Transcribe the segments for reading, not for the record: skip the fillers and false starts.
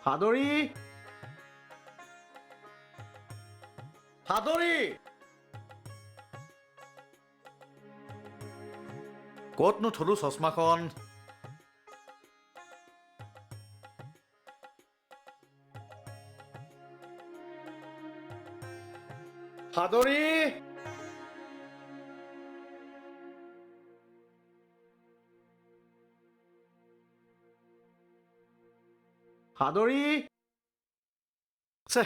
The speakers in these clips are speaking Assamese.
সাদৰী, সাদৰী, ক'তনো থলো চশমাখন? সাদৰী, সাদৰী, ছে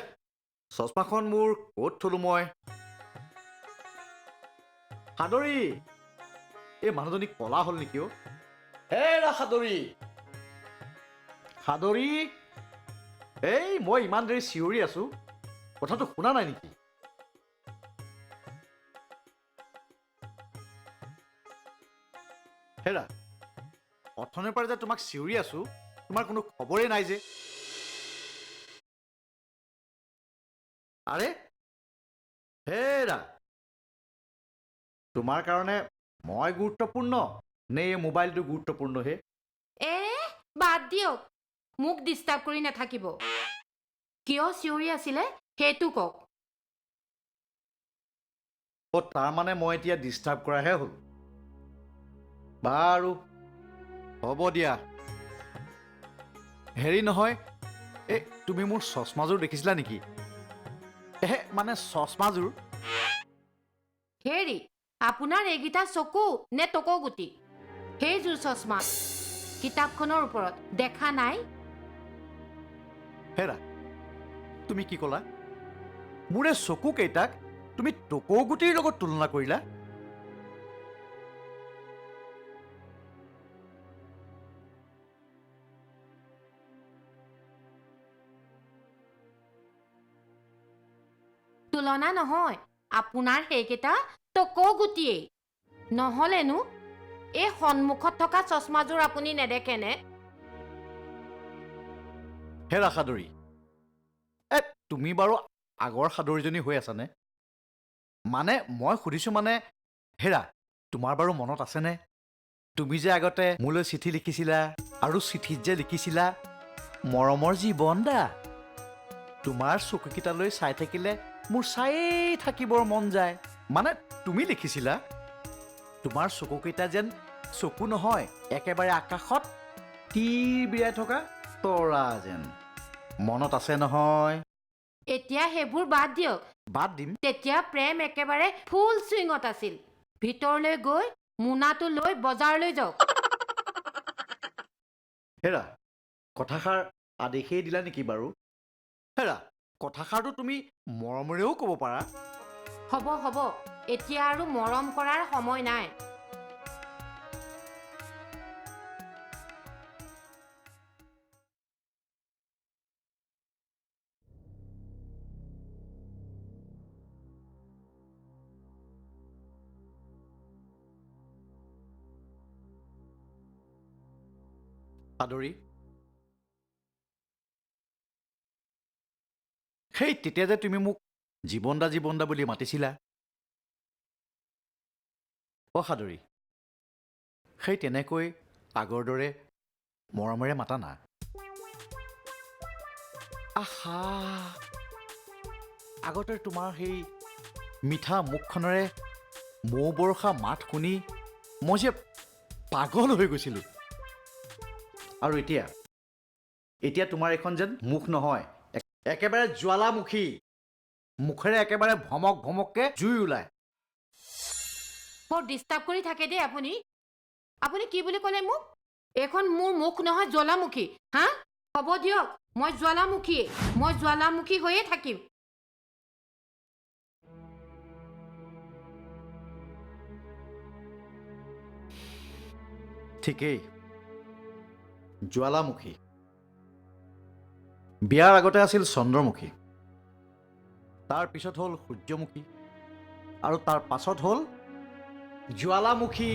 চশমাখন মোৰ ক'ত থলো মই? সাদৰী, এই মানুহজনী কলা হ'ল নেকি অ'? হেৰা সাদৰী, সাদৰী, এই মই ইমান দেৰি চিঞৰি আছো, কথাটো শুনা নাই নেকি? হেৰা, অথনিৰ পৰা যে তোমাক চিঞৰি আছো, তোমাৰ কোনো খবৰেই নাই যে। আৰে হেৰা, তোমাৰ কাৰণে মই গুৰুত্বপূৰ্ণ নে এই মোবাইলটো গুৰুত্বপূৰ্ণ হে? এ বাদ দিয়ক, মোক ডিষ্টাৰ্ব কৰি নাথাকিব। কিয় চিঞৰি আছিলে সেইটো কওক। অ' তাৰমানে মই এতিয়া ডিষ্টাৰ্ব কৰাহে হ'ল। বাৰু হ'ব দিয়া। হেৰি নহয়, এই তুমি মোৰ চশমাযোৰ দেখিছিলা নেকি? এহে মানে চশমাযোৰ। হেৰি, আপোনাৰ এইকেইটা চকু নে টকৌ গুটি? সেইযোৰ চশমা কিতাপখনৰ ওপৰত দেখা নাই? হেৰা, তুমি কি ক'লা? মোৰ এই চকু কেইটাক তুমি টকৌ গুটিৰ লগত তুলনা কৰিলা? তুলনা নহয়, আপোনাৰ সেইকেইটা টকৌ গুটিয়েই। নহ'লেনো এই সন্মুখত থকা চশমাযোৰ আপুনি নেদেখেনে? হেৰা সাদৰী, এ তুমি বাৰু আগৰ সাদৰীজনী হৈ আছানে? মানে মই সুধিছোঁ মানে, হেৰা তোমাৰ বাৰু মনত আছেনে তুমি যে আগতে মোলৈ চিঠি লিখিছিলা, আৰু চিঠিত যে লিখিছিলা মৰমৰ জীৱন দা, তোমাৰ চকুকেইটালৈ চাই থাকিলে মোৰ চায়েই থাকিবৰ মন যায়। মানে তুমি লিখিছিলা তোমাৰ চকুকেইটা যেন চকু নহয়, একেবাৰে আকাশত তীৰ বিৰাই থকা তৰা যেন। মনত আছে নহয়? এতিয়া সেইবোৰ বাদ দিয়ক। বাদ দিম? তেতিয়া প্ৰেম একেবাৰে ফুল চুইঙত আছিল। ভিতৰলৈ গৈ মোনাটো লৈ বজাৰলৈ যাওক। হেৰা, কথাষাৰ আদেশেই দিলা নেকি বাৰু? হেৰা, কথাষাৰটো তুমি মৰমেৰেও ক'ব পাৰা। হ'ব হ'ব, এতিয়া আৰু মৰম কৰাৰ সময় নাই। সাদৰী, সেই তেতিয়া যে তুমি মোক জীৱনদা জীৱনদা বুলি মাতিছিলা, অ' সাদৰী, সেই তেনেকৈ আগৰ দৰে মৰমেৰে মাতা না। আহা, আগতে তোমাৰ সেই মিঠা মুখখনেৰে মৌ বৰষা মাত শুনি মই যে পাগল হৈ গৈছিলোঁ। আৰু এতিয়া, এতিয়া তোমাৰ এইখন যেন মুখ নহয়, একেবাৰে জ্বালামুখী, মুখেৰে একেবাৰে ভমক ভমককে জুই ওলায়। বৰ ডিষ্টাৰ্ব কৰি থাকে দেই আপুনি। আপুনি কি বুলি ক'লে মোক? এইখন মোৰ মুখ নহয়, জ্বালামুখী। হা, হ'ব দিয়ক, মই জ্বালামুখীয়ে, মই জ্বালামুখী হৈয়ে থাকিম। ঠিকেই, জ্বালামুখী। বিয়াৰ আগতে আছিল চন্দ্ৰমুখী, তাৰ পিছত হ'ল সূৰ্যমুখী, আৰু তাৰ পাছত হ'ল জ্বালামুখী।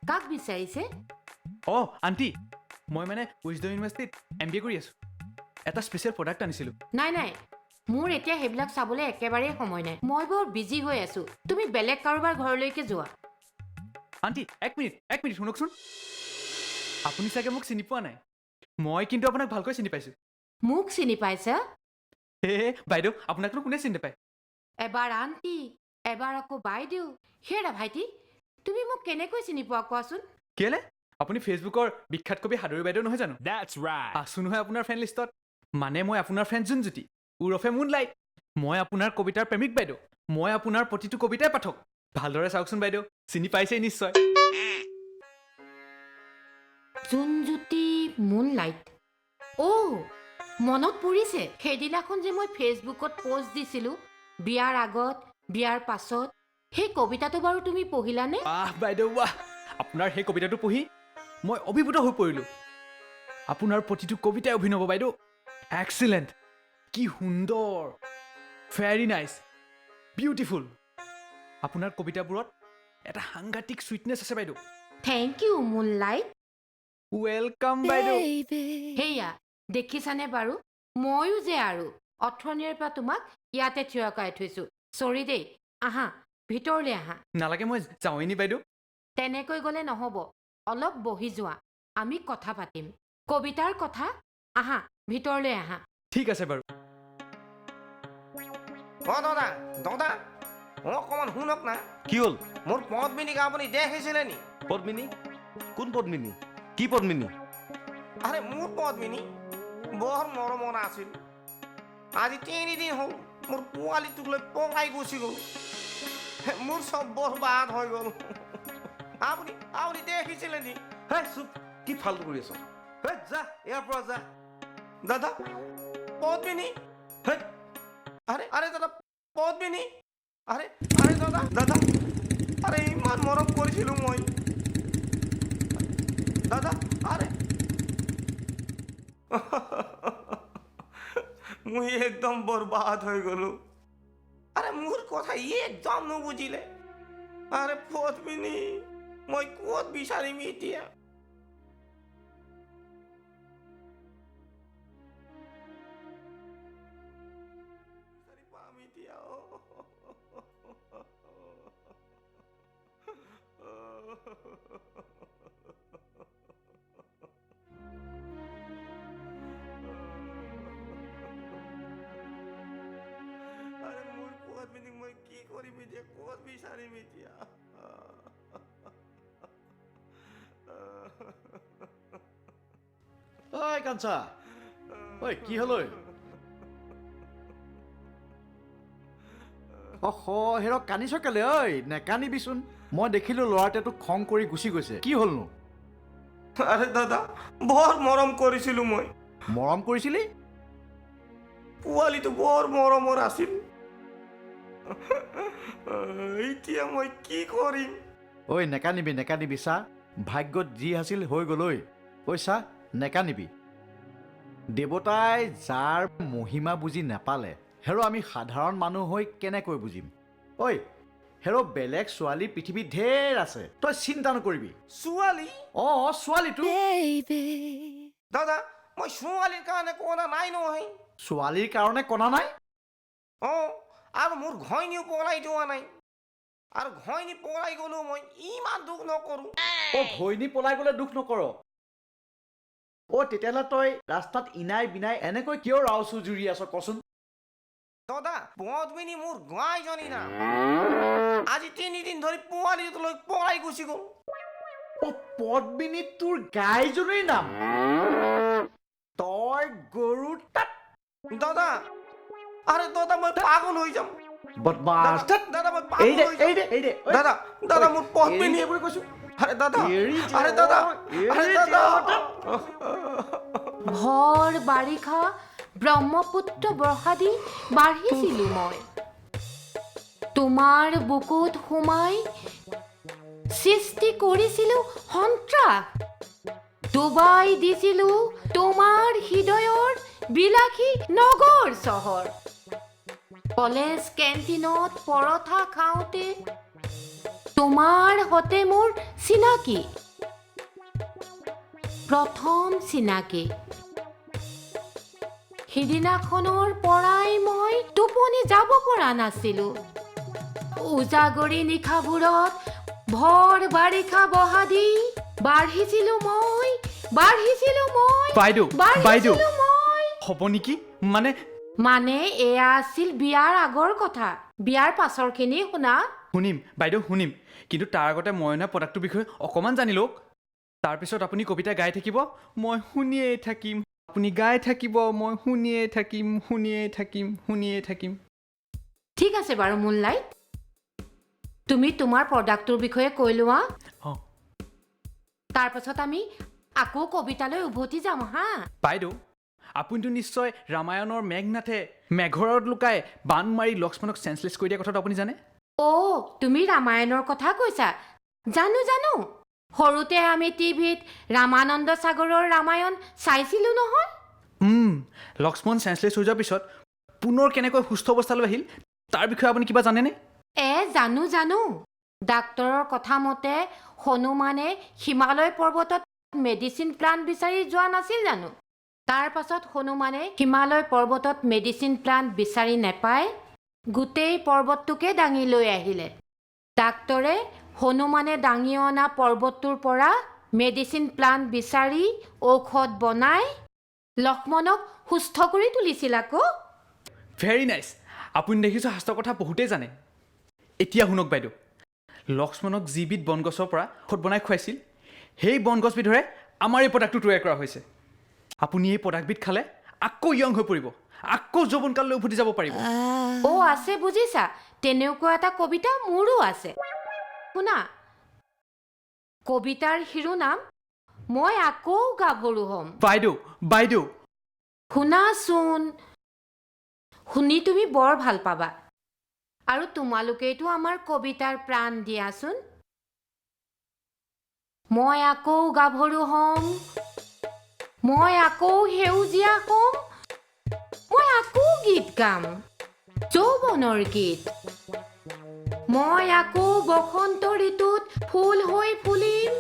কাক বিচাৰিছে? অঁ আণ্টি, মই মানে উইজডম ইউনিভাৰ্চিটিত এম বি এ কৰি আছোঁ। এটা স্পেচিয়েল প্ৰডাক্ট আনিছিলোঁ। নাই নাই, মোৰ এতিয়া সেইবিলাক চাবলৈ একেবাৰেই সময় নাই। মই বৰ বিজি হৈ আছোঁ। তুমি বেলেগ কাৰোবাৰ ঘৰলৈকে যোৱা। আণ্টি, এক মিনিট, এক মিনিট শুনকচোন। আপুনি চাগে মোক চিনি পোৱা নাই, মই কিন্তু আপোনাক ভালকৈ চিনি পাইছোঁ। মোক চিনি পাইছা? হে বাইদেউ, আপোনাকনো কোনে চিনি নাপায়? এবাৰ আণ্টি, এবাৰ আকৌ বাইদেউ। হেৰা ভাইটি, তুমি মোক কেনেকৈ চিনি পোৱা কোৱাচোন? কেলে, আপুনি ফেচবুকৰ বিখ্যাত কবি সাদৰী বাইদেউ নহয় জানো? That's right. আছোঁ নহয় আপোনাৰ ফ্ৰেণ্ড লিষ্টত। মানে মই আপোনাৰ ফ্ৰেণ্ড জোনজ্যোতি ওৰফে মুনলাইট। মই আপোনাৰ কবিতাৰ প্ৰেমিক বাইদেউ। মই আপোনাৰ প্ৰতিটো কবিতাই পাঠক। ভালদৰে চাওকচোন বাইদেউ, চিনি পাইছেই নিশ্চয়। জোনজ্যোতি মুনলাইট। অ', মনত পৰিছে, সেইদিনাখন যে মই ফেচবুকত প'ষ্ট দিছিলোঁ, বিয়াৰ আগত বিয়াৰ পাছত, সেই কবিতাটো বাৰু তুমি পঢ়িলানে? আহ বাইদেউ বাহ, আপোনাৰ সেই কবিতাটো পঢ়ি মই অভিভূত হৈ পৰিলোঁ। আপোনাৰ প্ৰতিটো কবিতাই অভিনৱ বাইদেউ। এক্সিলেণ্ট, কি সুন্দৰ, ভেৰি নাইচ, বিউটিফুল। আপোনাৰ কবিতাবোৰত এটা সাংঘাতিক চুইটনেছ আছে বাইদেউ। Thank you moonlight. Welcome বাইদেউ। সেয়া দেখিছানে বাৰু, ময়ো যে আৰু অথনিৰ পৰা তোমাক ইয়াতে থিয় কৰাই থৈছোঁ। চৰি দেই, আহা ভিতৰলৈ আহা। নালাগে, মই যাওঁৱেই নি বাইদেউ। তেনেকৈ গ'লে নহ'ব, অলপ বহি যোৱা, আমি কথা পাতিম কবিতাৰ কথা। আহা ভিতৰলৈ আহা। ঠিক আছে বাৰু। অ দাদা, দাদা, অকণমান শুনক না। কি হ'ল? মোৰ পদ্মিনীক আপুনি দেখিছিলে নি? পদ্মিনী? কোন পদ্মিনী? কি পদ্মিনী? আৰে মোৰ পদ্মিনী বৰ মৰমৰ আছিল। আজি 3 দিন হ'ল, মোৰ পোৱালিটোক লৈ পলাই গুচি গ'ল। মোৰ চব বৰবাদ হৈ গ'ল। আপুনি দেখিছিলে নি? হেই চুপ, কি ফাল্টু কৰি আছ? হেই যা, ইয়াৰ পৰা যা। দাদা, পদ্মিনী। হেই। আৰে আৰে দাদা, পদ্মিনী। আৰে আৰে দাদা, দাদা, আৰে ইমান মৰম কৰিছিলোঁ মই দাদা। আৰে মই একদম বৰবাদ হৈ গ'লো। আৰে মোৰ কথা একদম নুবুজিলে। আৰে পদ্মিনী মই ক'ত বিচাৰিম এতিয়া? বিচাৰি পাম এতিয়া? আৰে মোৰ পদ্মিনীক মই কি কৰিম এতিয়া? ক'ত বিচাৰিম এতিয়া? ঐ কাঞ্চা, ঐ কি হ'ল ঐ? অ হেৰ, কান্দিছ কেলে ঐ? নেকান্দিবিচোন। মই দেখিলোঁ ল'ৰাটোৱে তোক খং কৰি গুচি গৈছে। কি হ'লনো? আৰে দাদা, বৰ মৰম কৰিছিলোঁ মই। মৰম কৰিছিলি? পোৱালিটো বৰ মৰমৰ আছিল। এতিয়া মই কি কৰিম? ঐ নেকান্দিবি, নেকান্দিবি। চা, ভাগ্যত যি আছিল হৈ গ'ল ঐ। ঐ চা, নেকান্দিবি। দেৱতাই যাৰ মহিমা বুজি নাপালে, হেৰ আমি সাধাৰণ মানুহ হৈ কেনেকৈ বুজিম ঐ? হেৰ, বেলেগ ছোৱালী পৃথিৱীত ঢেৰ আছে, তই চিন্তা নকৰিবি। ছোৱালী? অঁ, ছোৱালীটো। দাদা, মই ছোৱালীৰ কাৰণে কন্দা নাই নহয়। ছোৱালীৰ কাৰণে কন্দা নাই? অঁ, আৰু মোৰ ঘৈণীও পলাই যোৱা নাই। আৰু ঘৈণী পলাই গ'লেও মই ইমান দুখ নকৰোঁ। অ, ঘৈণী পলাই গ'লে দুখ নকৰ? অ, তেতিয়াহ'লে তই ৰাস্তাত ইনাই বিনাই এনেকৈ কিয় ৰাওচু জুৰি আছ কচোন? দাদা, পদ্মিনী মোৰ গাইজনী না, আজি 3 দিন ধৰি পোৱালিটো লৈ পলাই গুচি গ'ল। অ, পদ্মিনী তোৰ গাইজনীৰ নাম? তই গৰু তাত। দাদা, আৰে দাদা, মই পাগল হৈ যাম। বদমাছ। দাদা, দাদা, মই এই পাগল দে। হৈ যাম। এই দে, এই দে ঐ। দাদা, দাদা, মোৰ পদ্মিনী। এৰি দে বুলি কৈছো। আৰে দাদা। এৰি দে, আৰে দাদা। অ, এৰি আৰে দে, দাদা। অ, তাত। ভৰ বাৰিষা ব্ৰহ্মপুত্ৰ বৰ্ষা দি বাঢ়িছিলোঁ মই। তোমাৰ বুকুত সোমাই সৃষ্টি কৰিছিলোঁ সন্ত্ৰাস। ডুবাই দিছিলো তোমাৰ হৃদয়ৰ বিলাসী নগৰ চহৰ। কলেজ কেণ্টিনত পৰঠা খাওঁতে তোমাৰ সতে মোৰ চিনাকি, প্ৰথম চিনাকি। সিদিনাখনৰ পৰাই মই টোপনি যাব পৰা নাছিলো। উজাগৰী নিশাবোৰত ভৰ বাৰিষা বহা দি বাঢ়িছিলো মই, বাঢ়িছিলো মই, বাইদেউ, বাইদেউ। বাঢ়িছিলো মই। হ'ব নেকি? মানে মানে এয়া আছিল বিয়াৰ আগৰ কথা, বিয়াৰ পাছৰখিনি শুনা। শুনিম বাইদেউ, শুনিম, কিন্তু তাৰ আগতে মই অনা প্ৰডাক্টটোৰ বিষয়ে অকণমান জানি লওক। তাৰপিছত আপুনি কবিতা গাই থাকিব, মই শুনিয়েই থাকিম। আপুনি গাই থাকিব, মই শুনিয়েই থাকিম, শুনিয়েই থাকিম, শুনিয়েই থাকিম। ঠিক আছে বাৰু মুনলাইট, তুমি তোমাৰ প্ৰডাক্টটোৰ বিষয়ে কৈ লোৱা। অঁ। তাৰপাছত আমি আকৌ কবিতালৈ উভতি যাম। হা। বাইদেউ, আপুনিতো নিশ্চয় ৰামায়ণৰ মেঘনাথে মেঘৰত লুকাই বান মাৰি লক্ষ্মণক চেঞ্চলেছ কৰি দিয়া কথাটো আপুনি জানে? অ', তুমি ৰামায়ণৰ কথা কৈছা? জানো জানো, সৰুতে আমি টিভিত ৰামানন্দ সাগৰৰ ৰামায়ণ চাইছিলোঁ নহয়। লক্ষ্মণ চেঞ্চলেছ হৈ যোৱাৰ পিছত পুনৰ কেনেকৈ সুস্থ অৱস্থালৈ আহিল, তাৰ বিষয়ে আপুনি কিবা জানেনে? জানো জানো, ডাক্তৰৰ কথা মতে হনুমানে হিমালয় পৰ্বতত মেডিচিন প্লাণ্ট বিচাৰি যোৱা নাছিল জানো? তাৰ পাছত হনুমানে হিমালয় পৰ্বতত মেডিচিন প্লাণ্ট বিচাৰি নাপাই গোটেই পৰ্বতটোকে দাঙি লৈ আহিলে। ডাক্তৰে হনুমানে দাঙি অনা পৰ্বতটোৰ পৰা মেডিচিন প্লাণ্ট বিচাৰি ঔষধ বনাই লক্ষ্মণক সুস্থ কৰি তুলিছিল আকৌ। ভেৰি নাইচ, আপুনি দেখিছোঁ শাস্ত্ৰৰ কথা বহুতেই জানে। এতিয়া শুনক বাইদেউ, লক্ষ্মণক যিবিধ বনগছৰ পৰা ঔষধ বনাই খুৱাইছিল, সেই বনগছবিধৰে আমাৰ এই প্ৰডাক্টটো তৈয়াৰ কৰা হৈছে। আপুনি এই প্ৰডাক্টবিধ খালে আকৌ য়ং হৈ পৰিব, আকৌ যৌৱনকাললৈ উভতি যাব পাৰিব। অ' আছে বুজিছা, তেনেকুৱা এটা কবিতা মোৰো আছে। শুনা, কবিতাৰ শিৰোনাম মই আকৌ গাভৰু হ'ম। বাইদেউ, বাইদেউ। শুনাচোন, শুনি তুমি বৰ ভাল পাবা। আৰু তোমালোকেইতো আমাৰ কবিতাৰ প্ৰাণ দিয়াচোন। মই আকৌ গাভৰু হ'ম, মই আকৌ সেউজীয়া হ'ম, মই আকৌ গীত গাম, যৌৱনৰ গীত। মই আকৌ বসন্ত ঋতুত ফুল হৈ ফুলিম,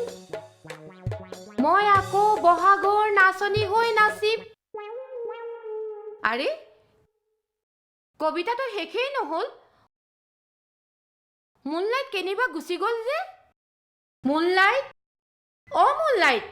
মই আকৌ বহাগৰ নাচনী হৈ নাচিম। আৰে, কবিতাটো শেষেই নহ'ল, মুনলাইট কেনিবা গুচি গ'ল যে। মুনলাইট, অ' মুনলাইট।